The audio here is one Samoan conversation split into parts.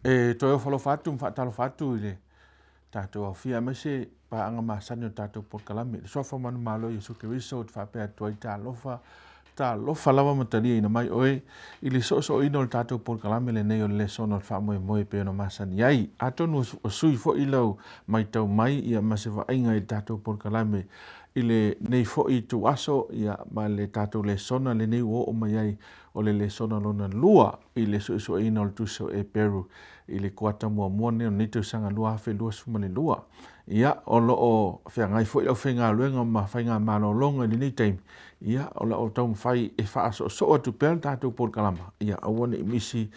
E toe ofo alofa atu ma faatalofa atu i le tatou aofia aemaise paaga masani o le tatou polokalame. I le suafa manumalo o Iesu Keriso ou te faapea atu ai, talofa, talofa lava ma taliaina mai oe i le soosooina o le tatou polokalame lenei o le lesona o le faamoemoe e pei ona masani ai. Atonu ua sui foi lau matau mai ia ma se vaaiga i le tatou polokalame i lenei foi ituaso ia ma le tatou lesona lenei ua oo mai ai o le lesona lona lua i le suesueina o le tusi o Eperu i le kuata muamua lenei o lenei tausaga 2022. Ia, o lo o feagai foi le aufaigaluega ma faiga malologa i lenei taimi, ia, o lo o taumafai e faasoosoo atu pea le tatou polokalama, ia aua ne i misi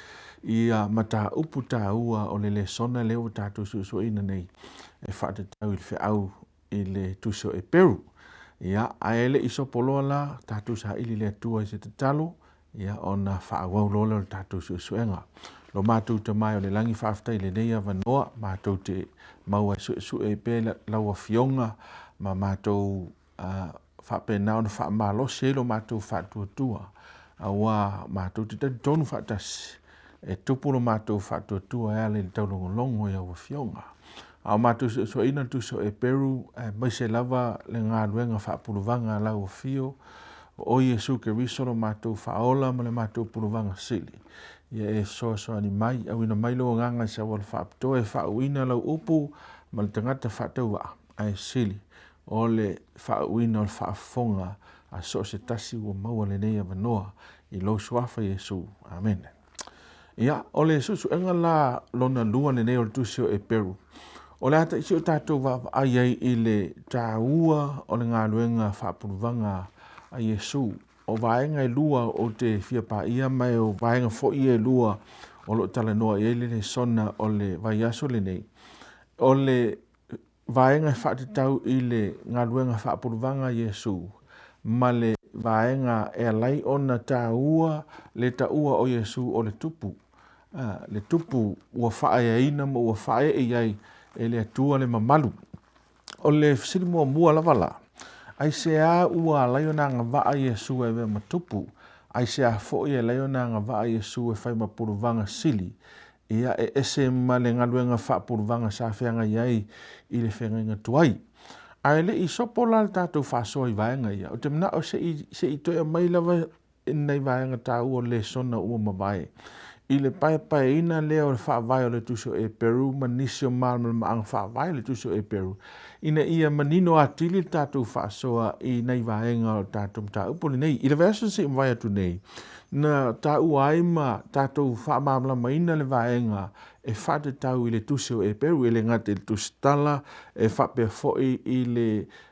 ia mataupu taua o le lesona lea ua tatou suesueina nei e faatatau i le feau i le tusi o Eperu. Ia, ae le i sopoloa la, tatou saili i le Atua i se tatalo, ia ona faaauau loa lea o le tatou suesuega. Lo matou Tama e o le lagi, faafetai i lenei avanoa, matou te maua e suesue ai pea lau Afioga ma matou faapena ona faamalosi ai lo matou faatuatua, aua matou te talitonu faatasi e tupu lo matou faatuatua e ala i le taulogologo i au Afioga. A o matou suesueina le tusi o Eperu, aemaise lava le galuega faapuluvaga a lau Afio, o oe Iesu Keriso lo matou Faaola ma le matou Puluvaga Sili, ia e fesoasoani mai, auina mai lou Agaga i se auala faapitoa e faauuina lau upu ma le tagata faatauvaa, ae sili o le faauuina o le faafofoga a so o se tasi ua maua lenei avanoa i lou Suafa Iesu. Amene. Ia, o le suesuega la lona lua lenei o le tusi o Eperu, o le a taisi o tatou vaavaai ai i le taua o le galuega faapuluvaga a Iesu. O vaega e lua ou te fia paia ma e o vaega foi e lua o lo o talanoa i ai le lesona o le vaiaso lenei. O le vaega e faatatau i le galuega faapuluvaga a Iesu ma le vaega e ala ai ona taua le taua o Iesu o le tupu, le tupu ua faaeaina ma ua faaee i ai e le Atua le mamalu. O le fesili muamua lava la, aisea ua ala ai ona agavaa Iesu e avea ma tupu? Aisea foi e ala ai ona agavaa Iesu e fai ma puluvaga sili Ia, e ese ma le galuega faapuluvaga sa feagai ai i le feagaiga tuai. Ae le i sopo la le tatou faasoa i vaega ia, ou te manao se i, se i toe aumai lava nai vaega taua o le lesona ua mavae i le paepaeina lea o le faavae o le Tusi o Eperu ma nisi o malamalamaaga faavae o le Tusi o Eperu, ina ia manino atili le tatou faasoa i nai vaega o le tatou mataupu lenei. I le vaiaso na se i mavae atu nei, na taua ai ma tatou faamalamalamaina le vaega e faatatau i le tusi o Eperu, e le gata i le tusitala, e faapea foi i le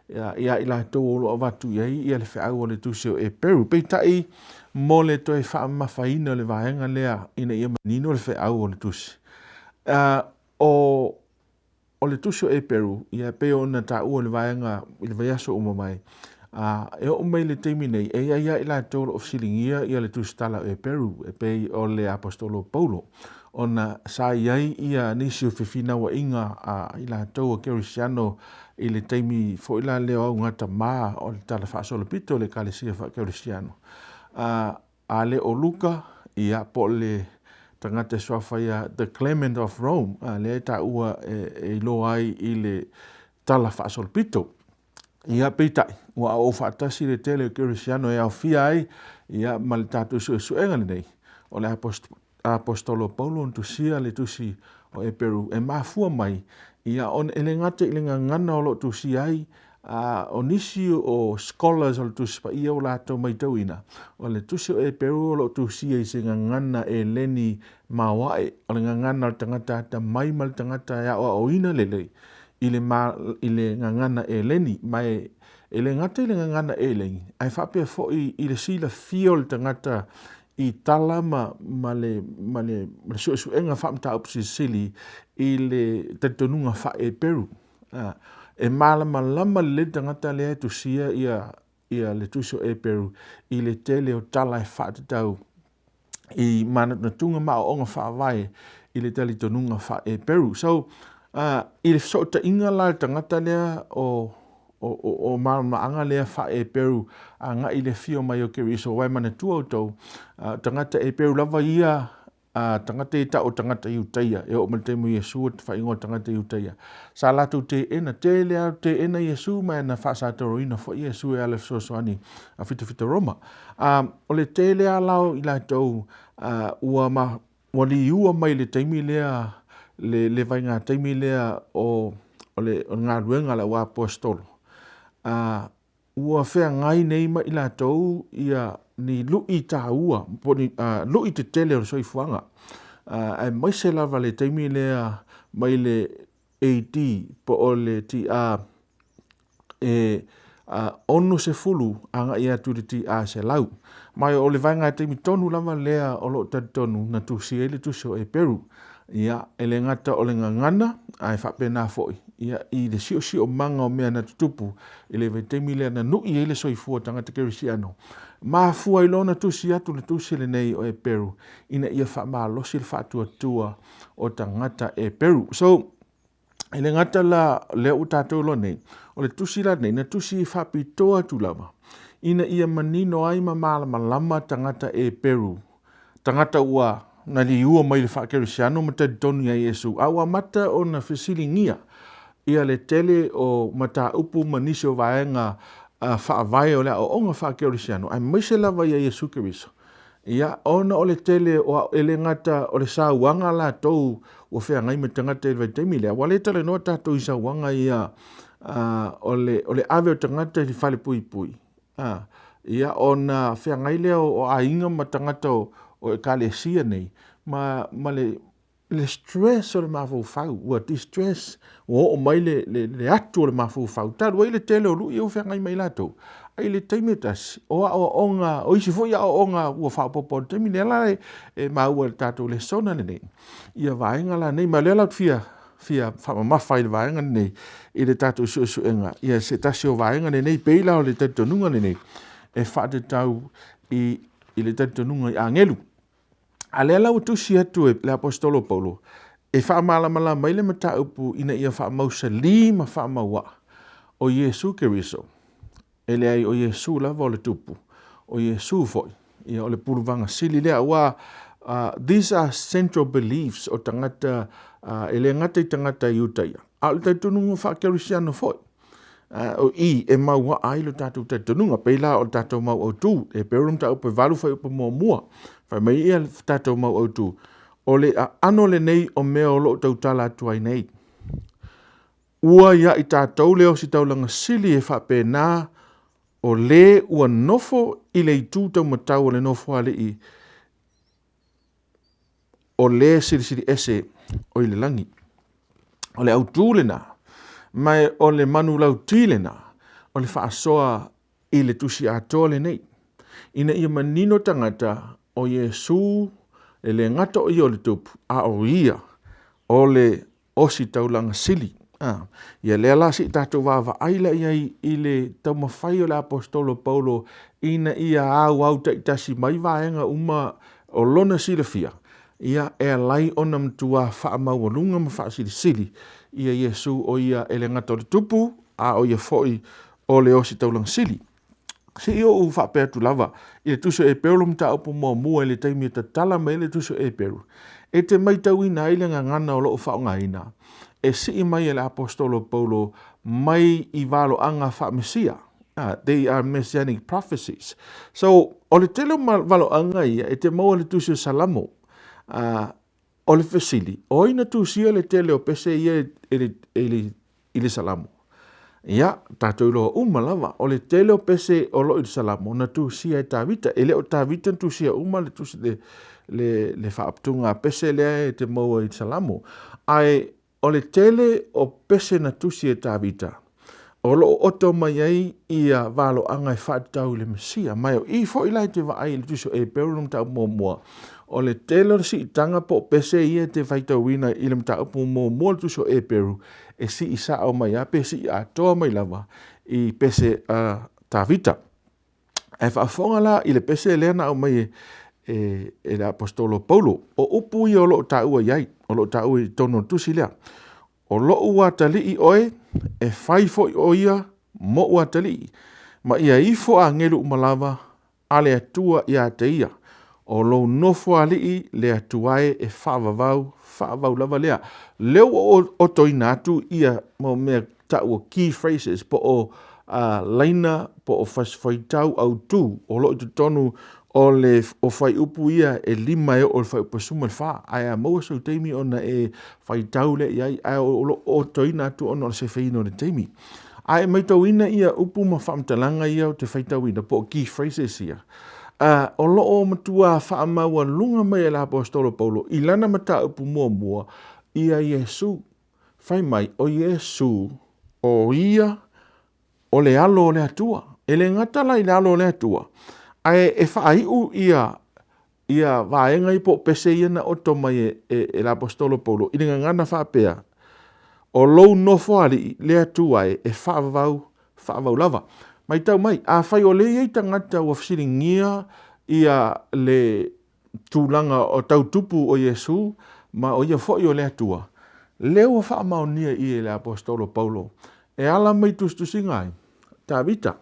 ia i latou o lo o avatu i ai ia le feau o le tusi o Eperu. Peitai, mo le toe faamamafaina o le vaega lea ina ia manino le feau o le tusi, o O le tusi o Eperu, ia e pei ona taua i le vaega i le vaiaso ua mavae, a, e oo mai i le taimi nei, e i ai lava i latou o lo o fesiligia ia le tusitala o Eperu, e pei o le Aposetolo o Paulo, ona sa i ai ia nisi o fefinauaiga a i latou o Kerisiano i le taimi foi la lea o augatama o le Tala Faasolopito o le Ekalesia Faakerisiano. A, A le o Luka, ia, po o le tagata e suafa ia The Clement of Rome, a, lea e taua e iloa ai i le Tala Faasolopito. Ia, peitai, ua aoao faatasi le tele o Kerisiano e aofia ai ia, ma le tatou suesuega lenei, o le Aposetolo Paulo na tusia le tusi o Eperu e mafua mai ia ona e le gata i le gagana o lo o tusia ai a o nisi o scholars o le Tusi Paia ua latou matauina, o le tusi o Eperu o lo o tusia i se gagana eleni maoae, o le gagana o le tagata atamai ma le tagata e aoaoina lelei i le, ma, i le gagana eleni. Ma e, e le gata i le gagana eleni, ae faapea foi i le silafia o le tagata i tala ma, ma le, ma le, ma le suesuega faamataupu silisili i le talitonuga faa-Eperu. E malamalama lelei le tagata lea e tusia ia, ia le tusi o Eperu i le tele o tala e faatatau i manatunatuga ma aoaoga faavae i le talitonuga faa-Eperu. So, i le fesootaiga la le tagata lea o o malamalamaaga lea faa-Eperu agai i le afio mai o Keriso, aua e manatua outou, tagata Eperu lava ia tagata ia e tau o tagata Iutaia, e oo mai le taimi o Iesu e faaigoa tagata Iutaia, sa latou teena, tele lava teena Iesu ma na faasatauroina foi Iesu e ala i fesoasoani a fitafita Roma. O le tele lava la o i latou ua ma, ua liua mai le taimi lea, le, le vaega taimi lea o, o le, o le galuega a le auaposeitolo, Ua feagai nei ma i latou ia ni lu'i taua po o ni lu'i tetele o le soifuaga, aemaise lava le taimi lea mai le AD po o le TA e 60 agai atu i le TA 100. Ma o le vaega taimi tonu lava lea o lo o talitonu na tusia ai le tusi o Eperu. Ia, e le gata o le gagana, ae faapena foi ia, i le siosiomaga o mea na tutupu i le vaitaimi lea na nui ai le soifua o tagata kerisiano. Mafua ai loa ona tusi atu le tusi lenei o Eperu ina ia faamalosi le faatuatua o tagata Eperu. So, e le gata la lea ua tatou iloa nei, o le tusi la lenei, na tusi faapitoa atu lava ina ia manino ai ma malamalama tagata Eperu, tagata ua na liua mai le faakerisiano ma talitonu ia Iesu, a ua amata ona fesiligia ia le tele o mataupu ma nisi o vaega faavae o le aoaoga faakerisiano, aemaise lava ia Iesu Keriso. Ia, ona o le tele o e le gata o le sauaga latou ua feagai ma tagata i le vaitaimi lea, ua le talanoa tatou i sauaga ia o le, o le ave o tagata i le falepuipui, a, ia, ona feagai lea o aiga ma tagata o, o ekalesia nei, ma, ma le, le stress o le mafaufau, ua distress, ua oo mai le, le, le atu o le mafaufau, talu ai le tele o lu'i ua feagai ma i latou. Ai le taimi e tasi, o aoaoga, o isi foi aoaoga ua faaopoopo i le taimi lea la e, e maua i le tatou lesona lenei, ia vaega la nei, ma o lea la ou te fia, fia faamamafa i le vaega lenei, i le tatou suesuega, ia se tasi o vaega lenei, pei la o le talitonuga lenei, e faatatau i, i le talitonuga i agelu. A lea la ua tusi atu e le aposetolo o Paulo e faamalamalama ai le mataupu ina ia faamausalī ma faamauaa o Iesu Keriso. E leai, o Iesu lava o le tupu, o Iesu foi, ia o le puluvaga sili lea, aua these are central beliefs o tagata, e le gata i tagata Iutaia, a o le talitonuga faakerisiano foi. O i e mauaa ai lo tatou talitonuga, pei la o le tatou mau autu, e pei o le mataupu e 8 fuaiupu muamua, fai mai ia le tatou mau autu, o le aano lenei o mea o lo o tautala atu ai nei. Ua ia i tatou le ositaulaga sili e faapena o le ua nofo i le itu taumatau o le Nofoalii o le Silisili Ese o i le lagi. O le autu lena, ma o le manulauti lena, o le faasoa i le tusi atoa lenei, ina ia manino tagata o Iesu e le gata o ia o le tupu, a o ia o le ositaulaga sili. A, ia lea la se i tatou vaavaai la i ai i le taumafai o le aposetolo Paulo ina ia auau taitasi mai vaega uma o lona silafia, ia e alai ona matua faamaualuga ma faasilisili ia Iesu o ia e le gata o le tupu, a o ia foi o le ositaulaga sili. Se i ou faapea atu lava i le tusi o Eperu le mataupu muamua i le taimi e tatala mai ai le tusi o Eperu, e te maitauina ai le gagana o lo o faaaogaina e sii mai e le aposetolo Paulo mai i valoaga faa-Mesia. They are messianic prophecies. So, o le tele o valoaga ia e te maua i le tusi o Salamo. O le fesili, o ai na tusia le tele o pese ia i le, i le, i le Salamo? Ia, tatou iloa uma lava, o le tele o pese o lo o i le Salamo na tusia e Tavita. E le o Tavita na tusia uma le, tusi, le, le, le faaputuga pese lea e te maua i le Salamo. Ae O le tele o pese na tusi e Tavita, o lo o oto mai ai ia valoaga e faatatau i le Mesia. Ma o i foi la e te vaai i le tusi o Eperu le mataupu muamua, o le tele o le siitaga po o pese ia e te faitauina i le mataupu muamua o le tusi o Eperu, e sii sao mai lava pe sii atoa mai lava i pese a Tavita. Ae faafofoga la i le pese lea na aumai e, e, e le aposetolo Paulo. O upu ia o lo o taua i ai, o lo o taua i totonu o le tusi lea. O lou atalii oe, e fai foi o ia moʻu atalii, ma ia ifo agelu uma lava a le Atua ia te ia. O lou nofoalii le Atua e e faavavau, faavavau lava lea. Lea ua ou otoina atu ia mau mea tau o key phrases po o laina po o fasifuaitau autu o lo o i totonu o le o fuaiupu ia e 5 e oo i le fuaiupu 14. Ae a maua sou taimi ona e faitau lea i ai, ae o lo o otoina atu ona o le sefeina o le taimi. A e matauina ia upu ma faamatalaga ia ou te faitauina po o key phrases ia, o lo o matua faamaualuga mai e le Aposetolo Paulo i lana mataupu muamua ia Iesu. Fai mai, o Iesu, o ia o le Alo o le Atua. E le gata la i le Alo o le Atua, ae e faaiu ia ia vaega ia po o pese ia na oto mai e, e, e le Aposetolo Paulo i le gagana faapea, O lou nofoalii le Atua e, e faavavau, faavavau lava. Matau mai, afai o lea e i ai tagata ua fesiligia ia le tulaga o tau tupu o Iesu ma o ia foi o le Atua, lea ua faamaonia i i e le Aposetolo Paulo e ala mai tusitusiga ai, Tavita,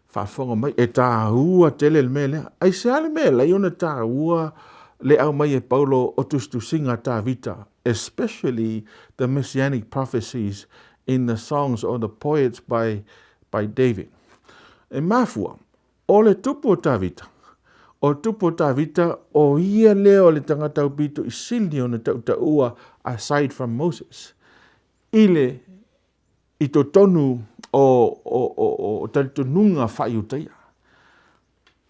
faafofoga mai, e taua tele le mea lea. Aisea le mea e alai ona taua le aumai e Paulo o tusitusiga a Tavita, especially the messianic prophecies in the songs or the poets by, by David? E mafua, o le tupu o Tavita, o tupu o Tavita, o ia lea o le tagata aupito i sili ona tautaua aside from Moses, i le i totonu o, o, o, o talitonuga faa-Iutaia.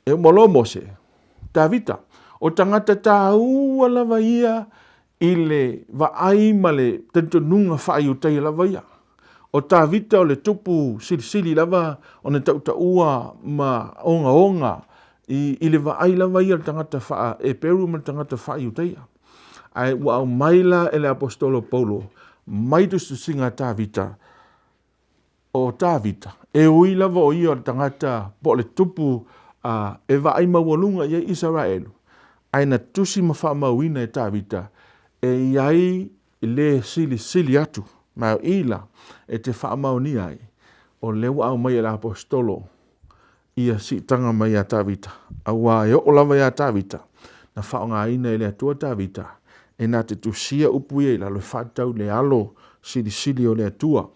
E uma loa Mose, Tavita, o tagata tāua lava ia i le vaai ma le talitonuga faa-Iutaia lava ia. O Tavita o le tupu silisili lava ona tautaua ma ogaoga i, i le vaai lava ia o le tagata faa-Eperu ma le tagata faa-Iutaia. Ae ua aumai la e le Aposetolo Paulo mai tusitusiga a Tavita, o Tavita, e ui lava o ia o le tagata po o le tupu a, e vaai maualuga i ai Isaraelu, ae na tusi ma faamauina e Tavita e i ai le silisili atu, ma o i la e te faamaonia ai, o lea ua aumai e le Aposetolo ia siitaga mai iā Tavita, auā e oo lava iā Tavita, na faaaogaina e le Atua Tavita e na te tusia upu ia i lalo e faatatau i le alo silisili o le Atua.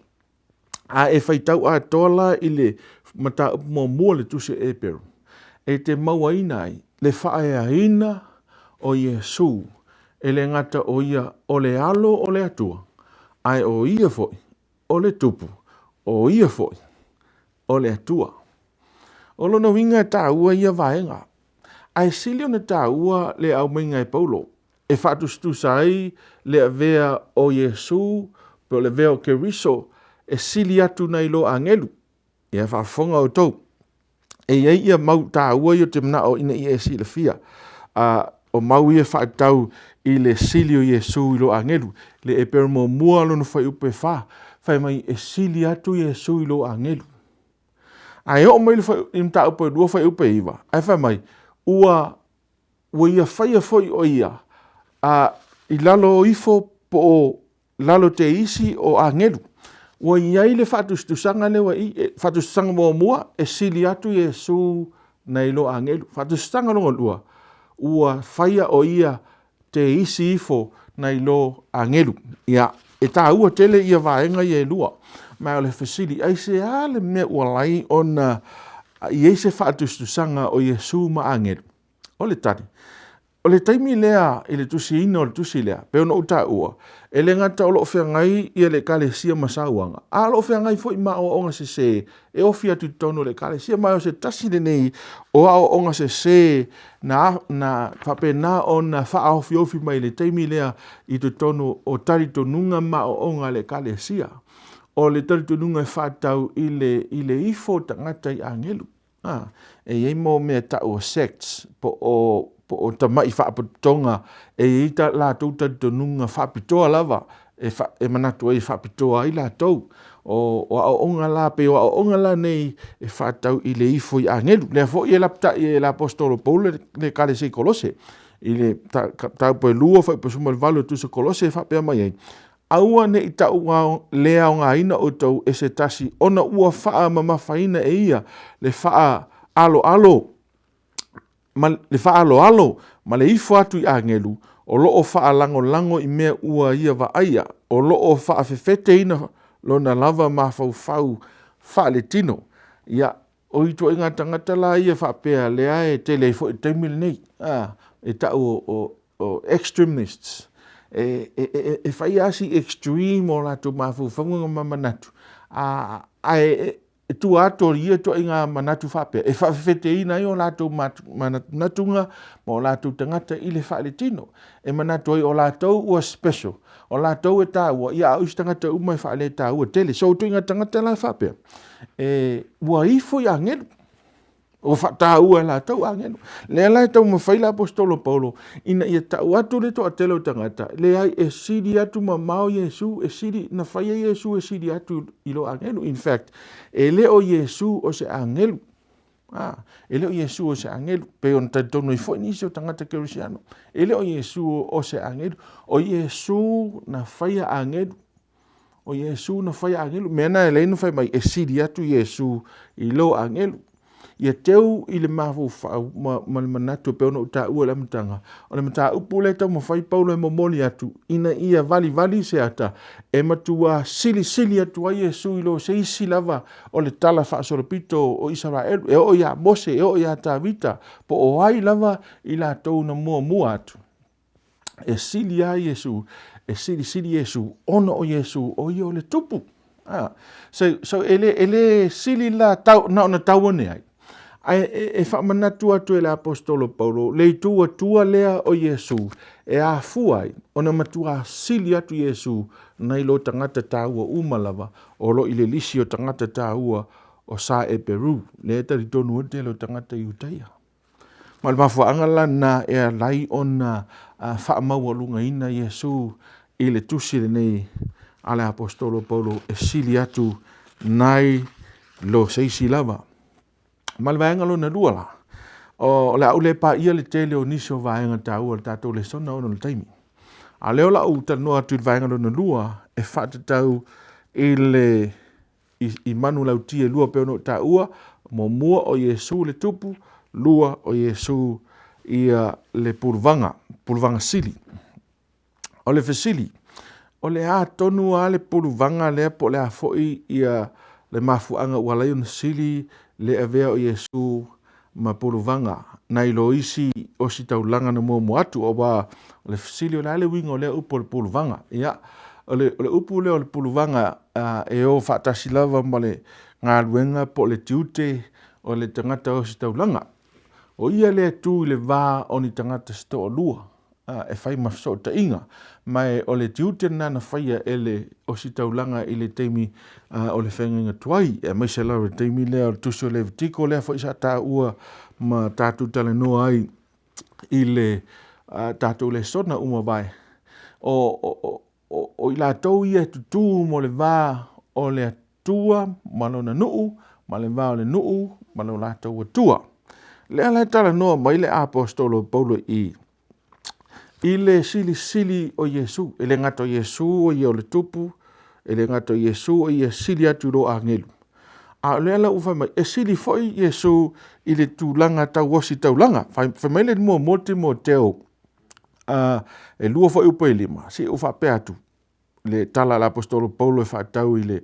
A e faitau atoa la i le mataupu muamua o le tusi a Eperu, e te mauaina ai le faaeaina o Iesu, e le gata o ia o le alo o le Atua, ae o ia foi o le Tupu, o ia foi o le Atua. O lona uiga e tāua ia vaega, ae sili ona tāua le aumaiga e Paulo e faatusatusa ai le avea o Iesu po o le avea o Keriso e sili atu nai lo agelu. Ia faafofoga outou. E i ai ia mau tāua ia ou te manao ina ia e silafia. A, o mau ia e faatatau i le sili o Iesu i lo agelu. Le Eperu muamua lona fuaiupu e fa, fai mai e sili atu Iesu i lo agelu. Ae oo mai le i mataupu e 2 fuaiupu e 9, ae fai mai, ua ua ia faia foi o ia a, i lalo ifo po o lalo te isi o agelu. Ua i ai le faatusatusaga lea ua i, faatusatusaga muamua, e sili atu Iesu nai lo agelu. Faatusatusaga lona lua, ua faia o ia te isi ifo nai lo agelu. Ia, e tāua tele ia vaega ia e lua. Ma o le fesili, aisea le mea ua lai ona i ai se faatusatusaga o Iesu ma agelu? O le tali, O le taimi lea i le tusiina o le tusi lea, pei ona ou taua, e le gata o lo o feagai ia le Ekalesia ma sauaga, a o lo o feagai foi ma aoaoga sese e ofi atu i totonu o le Ekalesia. Ma o se tasi lenei o aoaoga sese na, na faapena ona faaofiofi mai i le taimi lea i totonu o talitonuga ma aoaoga a le Ekalesia. O le talitonuga e faatatau i le, i le ifo o tagata i agelu. A, e i ai mau mea e tau o sects, po o, po o tamai faapotopotoga e i ai ta latou talitonuga faapitoa lava e, fa, e manatu ai e faapitoa ai latou. O, o aoaoga la, pei o aoaoga la nei e faatatau i le ifo i agelu. Lea foi e lapatai e le Aposetolo Paulo le Ekalesia i Kolose, i le mataupu e 2 fuaiupu 18 o le Tusi a Kolose e faapea mai ai, Aua ne i tau le aogaina outou e se tasi ona ua faamamafaina e ia le faaaloalo ma le faaaloalo ma le ifo atu i agelu, o lo o faalagolago i mea ua ia vaaia, o lo o faafefeteina lona lava mafaufau faaletino. Ia, o ituaiga tagata la ia faapea lea e tele ai foi i le taimi lenei, a, e tau o extremists, e fai lava si extreme o latou mafaufauga ma manatu, ae i tua atu o ia ituaiga manatu faapea, e faafefeteina ai o latou manatunatuga ma o latou tagata i le faaletino. E manatu ai o latou ua special, o latou e taua, ia a o isi tagata uma e faaletaua tele. So, o ituaiga tagata la faapea, e, ua ifo i agelu, ua faataua e latou agelu. Lea la e taumafai le aposetolo Paulo ina ia tau atu le toatele o tagata, leai, e sili atu mamao Iesu, e sili, na faia Iesu e sili atu i lo agelu. In fact, e le o Iesu o se agelu. Ah, e le o Iesu o se agelu. Pei ona talitonu ai foi nisi o tagata kerisiano. E le o Iesu o se agelu. O Iesu na faia agelu. O Iesu na faia agelu. Mea na e ala ai ona fai mai, e sili atu Iesu i lo agelu. Ia teu i le mafaufau ma, ma le manatu e pei ona ou taua i le amataga, o le mataupu lea e taumafai Paulo e momoli atu, ina ia valivali se ata, e matuā silisili atu ai Iesu i lo se isi lava o le tala faasolopito o Isaraelu, e oo iā Mose, e oo iā Tavita, po o ai lava i latou na muamua atu. E sili lava Iesu, e silisili Iesu, ona o Iesu, o ia o le tupu. Ah, so, so e, le, e le sili la tau, na ona tau ane ai. Ae e, e faamanatu atu e le aposetolo Paulo, le itu atua lea o Iesu, e afua ai ona matuā sili atu Iesu nai lo tagata taua uma lava o lo o i le lisi o tagata taua o Sa Eperu, lea e talitonu ai le tele o tagata Iutaia. Ma o le mafuaaga la lena e ala ai ona faamaualugaina Iesu i le tusi lenei a le aposetolo Paulo e sili atu nai lo se isi lava. Ma le vaega lona lua la, o le a ou le paia le tele o nisi o vaega taua o le tatou lesona ona o le taimi. A o lea o le a ou talanoa atu i le vaega lona lua e faatatau i le i, i manulauti e lua pei ona ou taua, muamua o Iesu le tupu, lua o Iesu ia le puluvaga, puluvaga sili. O le fesili, o le a tonu lava le puluvaga lea po o le a foi ia le mafuaaga ua ala ai ona sili le avea o Iesu ma puluvaga nai lo isi ositaulaga na muamua atu, aua o le fesili o le a le uiga o lea upu o le puluvaga. Ia, o le, o le upu lea o le puluvaga e o faatasi lava ma le galuega po o le tiute o le tagata ositaulaga. O ia lea e tu i le va o ni tagata se toalua e fai ma fesootaiga. Ma e o le tiute lena na faia e le ositaulaga i le taimi o le feagaiga tuai, aemaise lava i le taimi lea o le tusi o Levitiko lea foi sa taua ma tatou talanoa ai i le tatou lesona ua mavae. O, o, o, o i latou ia e tutū mo le va o le Atua ma lona nuu, ma le va o le nuu ma lo latou Atua. Lea la e talanoa mai le aposetolo o Paulo i i le silisili o Iesu. E le gata o Iesu o ia o le tupu, e le gata o Iesu o ia sili atu i lo agelu. A o lea la ua fai mai, e sili foi Iesu i le tulaga tau ositaulaga. Fai, fai mai le muamua Timoteo, uh, e lua foi upu e lima, se i ou faapea atu, le tala a le aposetolo Paulo e faatatau i le,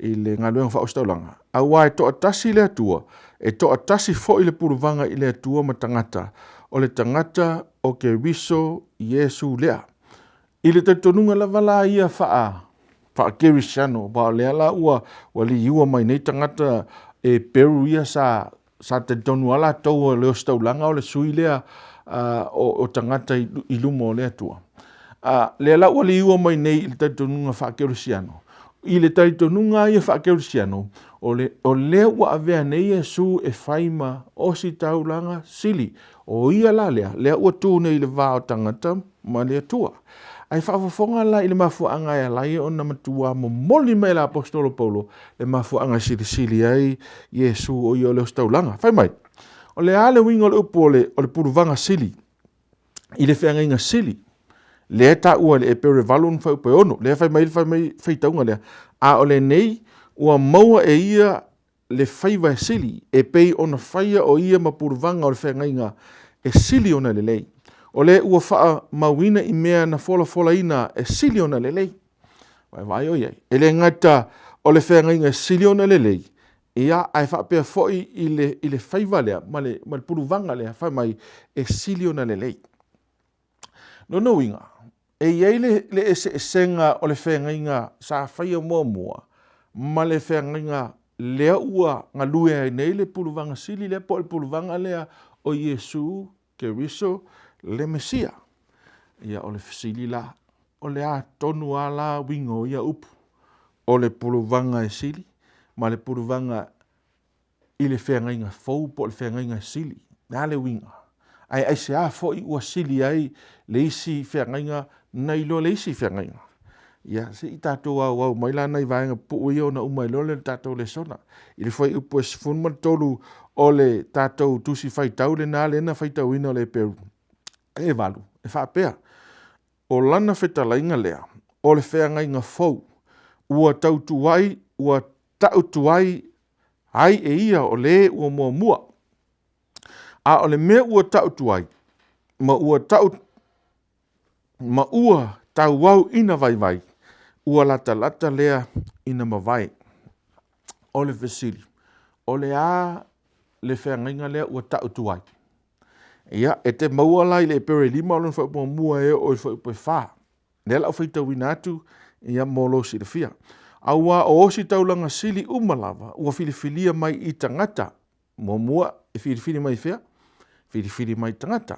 i le galuega faaositaulaga, auā e toatasi le Atua, e toatasi foi le puluvaga i le Atua ma tagata, o le tagata o Keriso Iesu lea. I le talitonuga lava la ia faa, faa-kerisiano, aua o lea la ua, ua liua mai nei tagata Eperu ia sa, sa talitonu lava latou o le ositaulaga o le sui lea o, o tagata i, i luma o le Atua. A, lea la ua liua mai nei i le talitonuga faakerisiano. I le talitonuga ia faakerisiano, o, le, o lea ua avea nei Iesu e fai ma ositaulaga sili. O ia la lea, lea ua tu nei i le va o tagata ma le Atua. Ae faafofoga la i le mafuaaga e ala ai ona matuā momoli mai e le aposetolo Paulo le mafuaaga e silisili ai Iesu o ia o le ositaulaga. Fai mai, o le a le uiga o le upu o le, o le puluvaga sili i le feagaiga sili lea e taua i le Epere 8 ma fuaiupu e 6, lea fai mai le fai mai faitauga lea, a o lenei ua maua e ia le faiva e sili, e pei ona faia o ia ma puluvaga o le feagaiga E sili ona lelei. O le ua faamauina i mea na folafolaina e sili ona lelei. Vaavaai o i ai. E le gata o le feagaiga e sili ona lelei, ia, ae faapea foi i le, i le faiva lea ma le, ma le puluvaga lea, fai mai, e sili ona lelei. Lona uiga, e i ai le, le eseesega o le feagaiga sa faia muamua ma le feagaiga lea ua galue ai nei le puluvaga sili lea po o le puluvaga lea o Iesu Keriso le Mesia. Ia o le fesili la, o le a tonu lava la uiga o ia upu? O le puluvaga e sili ma le puluvaga i le feagaiga fou po o le feagaiga sili. O le a le uiga? Ae aisea foi ua sili ai le isi feagaiga nai lo le isi feagaiga? Ia, se i tatou auau mai la nai vaega pupuu ia ona uma ai loa lea o le tatou lesona. I le fuaiupu e 13 o le tatou Tusi Faitau lena lea na faitauina o le Heperu e 8, e faapea, O lana fetalaiga lea, o le feagaiga fou, ua tautuai, ua ta'u tuai ai e ia o le ua muamua. A o le mea ua ta'u tuai, ma ua ta'u ma ua tauau ina vaivai, ua latalata lea ina mavae. O le fesili, o le a le feagaiga lea ua ta'u tuai? Ia, e te maua la i le Epere e 5 lona fuaiupu muamua e oo i le fuaiupu e 4. Lea o le a ou faitauina atu ia mo lou silafia. Auā o ositaulaga sili uma lava ua filifilia mai i tagata. Muamua, e filifili mai fea? Filifili mai tagata.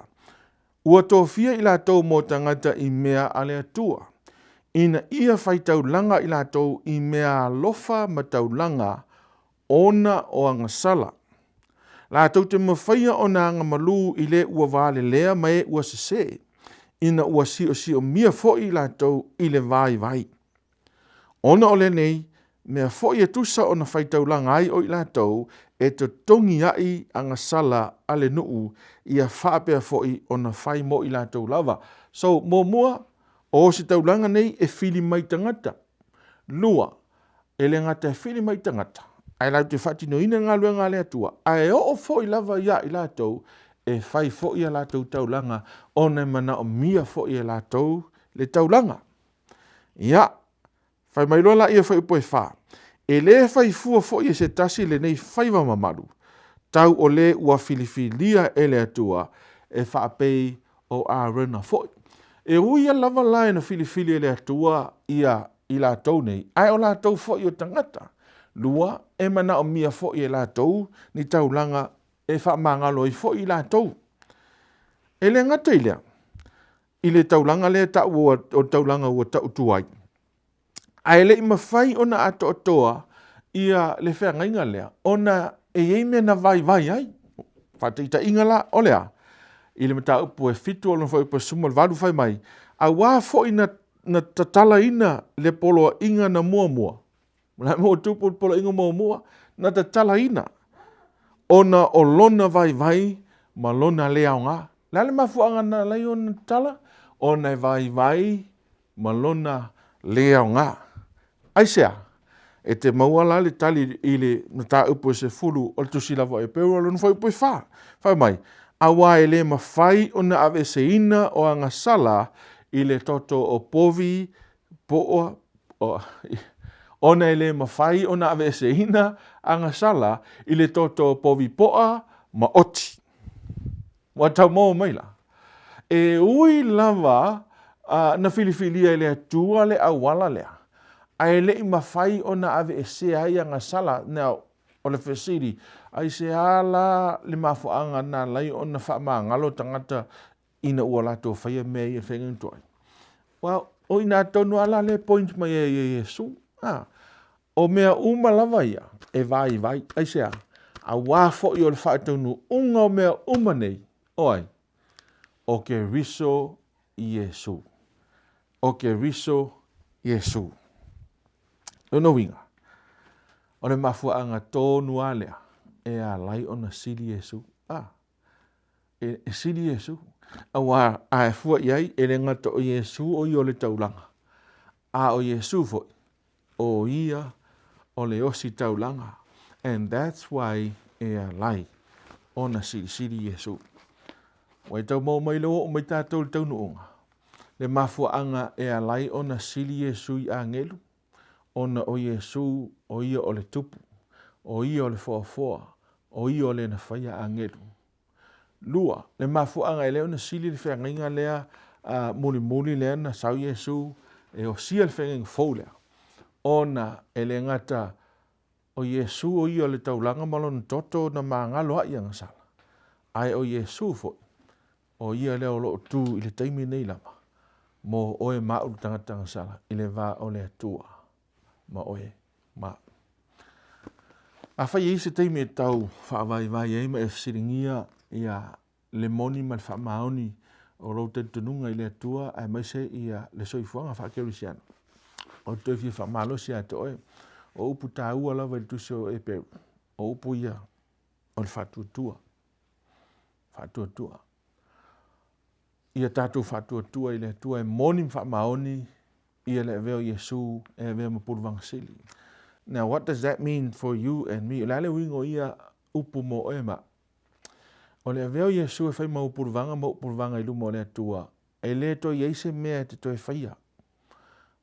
Ua tofia i latou mo tagata i mea a le Atua, ina ia faitaulaga i latou i mea alofa ma taulaga ona o agasala. Latou te mafaia ona agamalu i le ua valelea ma e ua sese, ina ua siosiomia foi i latou i le vaivai. Ona o lenei mea foi e tusa ona faitaulaga ai o i latou e totogi aʻi agasala a le nuu, ia faapea foi ona fai mo i latou lava. So, muamua, o ositaulaga nei e fili mai tagata. Lua, e le gata e fili mai tagata, ae latou te faatinoina le galuega a le Atua, ae oo foi lava ia i latou e fai foi a latou taulaga ona e manaomia foi e latou le taulaga. Ia, fai mai loa laia fuaiupu e 4, E le fai fua foi e se tasi lenei faiva mamalu, tau o le ua filifilia e le Atua e faapei o Arona foi. E ui lava la ina filifili e le Atua ia i latou nei, ae o latou foi o tagata. Lua, e manaomia foi e latou ni taulaga e faamagalo ai foi i latou. E le gata i lea, i le taulaga lea e ta'u o le taulaga ua ta'u tuai, ae le i mafai ona atoatoa ia le feagaiga lea ona e i ai mea na vaivai ai. Faataitaiga la, o le a? I le mataupu e 7 o lona fuaiupu e 18 fai mai, Auā foi na, na tatalaina le poloaiga na muamua. O le a ua tupu le poloaiga muamua? Na tatalaina ona o lona vaivai ma lona le aoga. O le a le mafuaaga na ala ai ona tatala? Ona e vaivai ma lona le aoga. Aisea? E te maua la le tali i le mataupu e 10 o le tusi lava o Eperu o lona fuaiupu e 4. Fai mai, auā e le mafai ona aveeseina o agasala i le toto o povi poa, ona e le mafai ona aveeseina agasala i le toto o povi poa ma oti. Ua tau maua mai la? E ui lava na filifilia e le Atua le auala lea, ae le i mafai ona aveesea ai agasala. Now, o le fesili, aisea la le mafuaaga na ala ai ona faamagalo tagata ina ua latou faia mea ia e faiga tuai? Well, o i ina tonu lava la lea e point mai ai e Iesu. Ah, o mea uma lava ia e vaivai. Aisea? Auā foi o le faataunuuga o mea uma nei, o ai? O Keriso Iesu. O Keriso Iesu. Lona uiga, o le mafuaaga tonu lava lea e ala ai ona sili Iesu. Ah, e, e sili Iesu. Auā, a e fua i ai, e le gata o Iesu o ia o le taulaga, a o Iesu foi, o ia o le ositaulaga. And that's why e alai ona silisili Iesu. Ua e tau maua mai lea ua oo mai tatou i le taunuuga, le mafuaaga e ala ai ona sili Iesu i agelu, ona o Iesu o Ia o le Tupu, o Ia o le Foafoa, o Ia o Le na faia agelu. Lua, le mafuaaga e ala ai ona sili le feagaiga lea a mulimuli lea na sau Iesu e osia le feagaiga fou lea, ona e le gata o Iesu o Ia o le taulaga ma Lona toto na magalo ai agasala, ae o Iesu foi o Ia lea o lo o tu i le taimi nei lava mo oe ma au le tagata agasala i le va o le Atua ma oe ma au. Afai e i ai se taimi e tau faavaivai ai ma e fesiligia ia le moni ma le faamaoni o lou talitonuga i le Atua aemaise ia le soifuaga faakerisiano, ou te toe fia faamalosi ia te oe, o upu taua lava i le tusi o Eperu, o upu ia o le faatuatua, faatuatua. Ia tatou faatuatua i le Atua e moni ma faamaoni ia le avea o Iesu e avea ma Puluvaga Sili. Now what does that mean for you and me? O le a le uiga o ia upu mo oe ma au? O le avea o Iesu e fai ma ou puluvaga ma ou puluvaga i luma o le Atua, e le toe i ai se mea e te toe faia.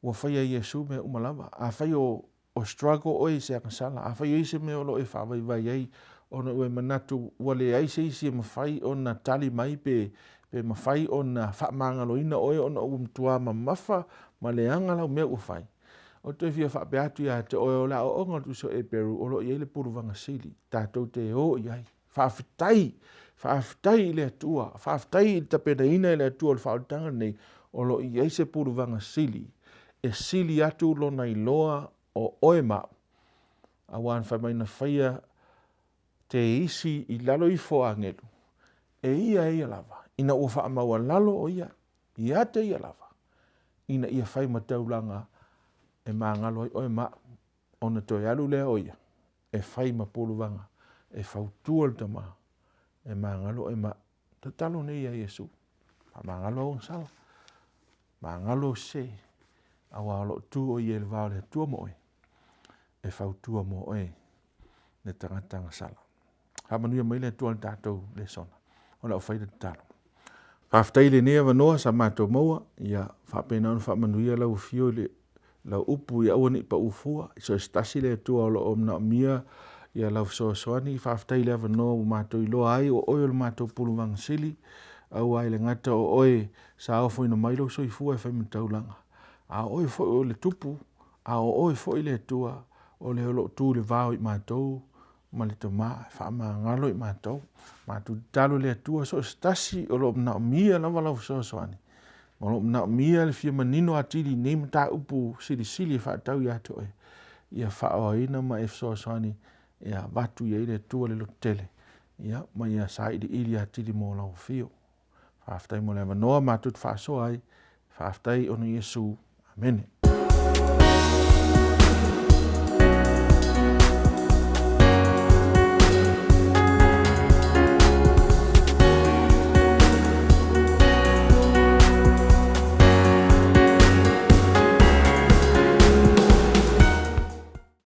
Ua faia e Iesu mea uma lava. Afai o o struggle oe i se agasala, afai o i ai se mea o lo o e faavaivai ai ona ua e manatu ua leai se isi e mafai ona tali mai pe, pe mafai ona faamagaloina oe ona ua matua mamafa ma leaga lau mea ua fai, ou te toe fia faapea atu ia te oe o le aoaoga o le Tusi o Eperu o lo o i ai le Puluvaga Sili tatou te o i ai. Faafetai! Faafetai i le Atua, faafetai i le tapenaina e le Atua o le faaolataga lenei, o lo o i ai se Puluvaga Sili e sili atu lona iloa o oe ma au, aua na fai mai na faia te isi i lalo ifo o agelu, e ia e ia lava, ina ua faamaualalo o ia, ia te ia lava, ina ia fai ma taulaga e magalo ai oe ma au, ona toe alu lea o ia e fai ma puluvaga e fautua le Tama e magalo oe ma au. Tatalo nei ia Iesu, faamagalo au agasala, magalo au sese, aua o lo o tu o ia i le va o le Atua ma oe, e fautua mo oe le tagata agasala. Faamanuia mai le Atua i le tatou lesona. O lau fai le tatalo. Faafetai i lenei avanoa sa matou maua, ia faapena ona faamanuia lau afio i le lau upu ia aua ne i pau fua, so o se tasi le Atua o lo o manaomia ia lau fesoasoani. Faafetai i le avanoa ua matou iloa ai o oe o le matou Puluvaga Sili, aua e le gata o oe sa ofoina mai lou soifua e fai ma taulaga, a o oe foi o le Tupu, a o oe foi le Atua o le o lo o tu i le va o i matou ma le Tama e faamagalo i matou. Matou tatalo i le Atua so o se tasi o lo o manaomia lava lau fesoasoani, o lo o manaomia le fia manino atili i nei mataupu silisili e faatatau ia te oe, ia faaoaina ma e fesoasoani e avatu i ai le Atua le lototele, ia, ma ia sailiili atili mo lau afio. Faafetai mo le avanoa matou te faasoa ai. Faafetai ona o Iesu. Amene.